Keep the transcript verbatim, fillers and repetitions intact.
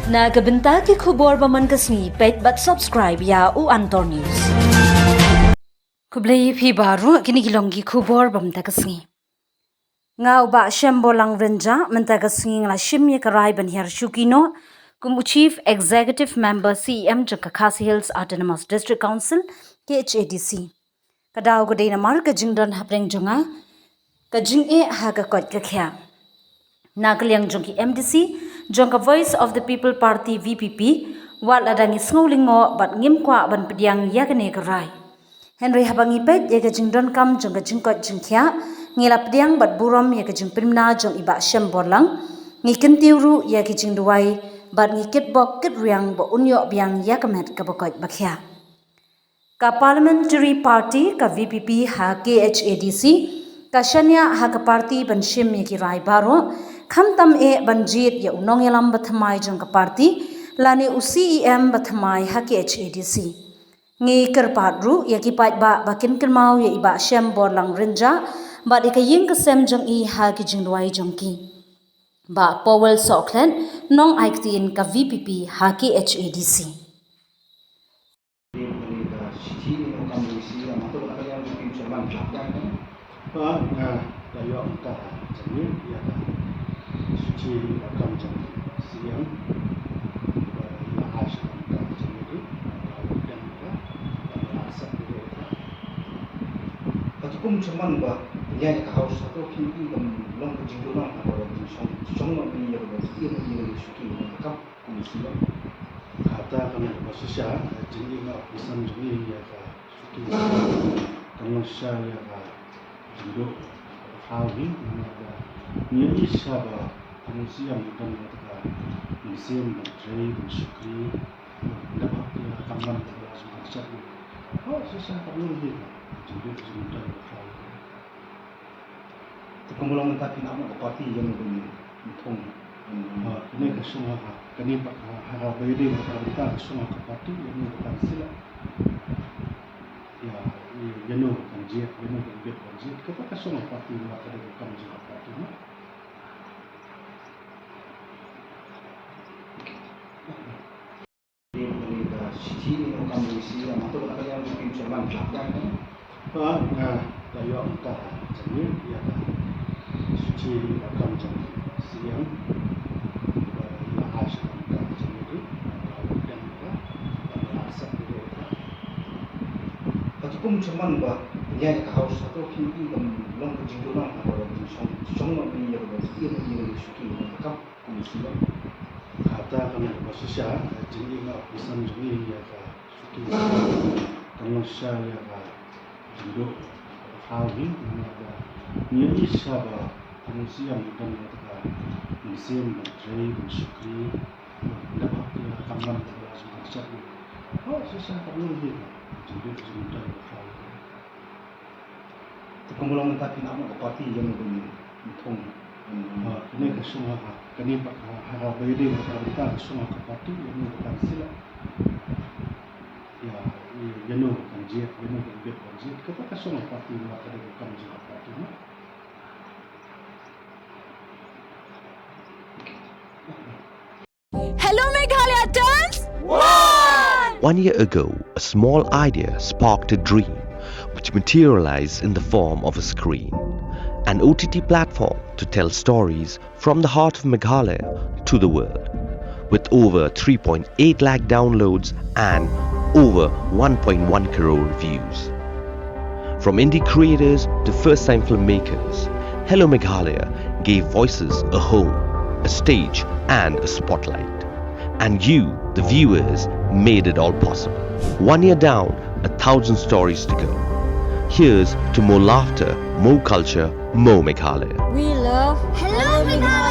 Na ka bynta ki khubor ba man ka sngi, peit bad subscribe ïa u Antor News. Khublei phi baroh, kine ki long ki khubor ba mynta ka sngi. Nga u Bah Shemborlang Rynjah, mynta ka sngi nga la shim ïa ka rai ban hiar shuki noh kum u Chief Executive Member C E M jong ka Khasi Hills Autonomous District Council, K H A D C. Ka daw ka dei namar ka jingdon hapdeng jong nga ka jingeh ha ka koit ka khiah. Na ka liang jong ki M D C jong ka Voice of the People Party, V P P, wat la dang ngi sngew lyngngoh bad ngim kwah ban pdiang ïa kane ka rai. Hynrei haba ngi peit ïa ka jingdonkam jong ka jingkoit jingkhiah, ngi la pdiang bad burom ïa ka jingpynbna jong i Bah Shemborlang, ngi kyntiew ruh ïa ki jingduwai bad ngi kitbok kitriang ba un ïoh biang ïa ka met kaba koit ba khiah. Ka Parliamentary Party ka V P P ha K H A D C ka shaniah ha ka party ban shim ïa ki rai baroh, khamtam eh ban jied ïa u nongïalam ba thymmai jong ka party lane u C E M ba thymmai ha K H A D C. Ngi kyrpad ruh ïa ki paidbah ba kin kynmaw ïa i Bah Shemborlang Rynjah bad ïa ka ïing ka sem jong i ha ki jingduwai jong ki. Bah Powell Sohkhlet, nongai ktien ka V P P ha K H A D C. Ba nga la ïoh ka jingïarap ïa ka suki ba kam jong C E M. Ba la ai sha ka jingïarap, ba la ïoh ka, ba la accept ïa ka. Ka tukum chairman ba ïa ka House ha to phi ki ban long ka jingdonam ha ka jingshong shong ma phi ïa ka ba C E M ïa ka suki ba kam kum C E M. Kata ka mut ba shisha ka jingïarap ka san jong ïa ka suki kan long shisha ïa ka jingduh ka phaw hi, namar ba ngi ïohi shisha ba ka mynsiem ka don ïa ka mynsiem ban trei ban shakri, da ba ïa ka kam ban ka la shu ka shat. Oh, shisha ka long hi ka jingduh jingtrei ka phaw hi. Te kumba long mynta phi nang ka party ïa no ban thung. Ha, kane ka shong ha, kane pat ha, ha ka ba ïadei bad ka bynta ka shong ha ka party ïa no ban sila. Ïa, ïa no kan jied, ïa no kan bit kan jied. Kata ka shong ha party, namar ka dei ka kam jong ka party, no. Ba nga la ïoh ka jingïarap ïa ka suki ba kam jong C E M. Ba la ai sha ka jingïarap, ba la ïoh ka, ba la accept ïa ka. Ka tukum chairman ba ïa ka House ha to phi ki ban long ka jingdonam ha ka jingshong shong ma phi ïa ka C E M ïa ka suki ba kam. Kata ka mut ba shisha ka jingïarap ka san jong ïa ka suki kan long shisha ïa ka jingduh ka phaw hi, namar ba ngi ïohi shisha ba ka mynsiem ka don ïa ka mynsiem ban trei ban shakri, da ba ïa ka kam ban ka la shu ka shat. Oh, shisha ka long hi ka jingduh jingtrei ka phaw hi. Te kumba long mynta phi nang ka party ïa no ban thung. Ha, kane ka shong ha, kane pat ha, ha ka ba ïadei bad ka bynta ka shong ha ka party ïa no ban sila. Ïa, ïa no kan jied, ïa no kan bit kan jied. Kata ka shong ha party, namar ka dei ka kam jong ka party, no. Hello Meghalaya turns one! One year ago, a small idea sparked a dream which materialized in the form of a screen, an O T T platform to tell stories from the heart of Meghalaya to the world. With over three point eight lakh downloads and over one point one crore views. From indie creators to first-time filmmakers, Hello Meghalaya gave voices a home, a stage, and a spotlight. And you, the viewers, made it all possible. One year down, a thousand stories to go. Here's to more laughter, more culture, more Meghalaya. We love Hello Meghalaya.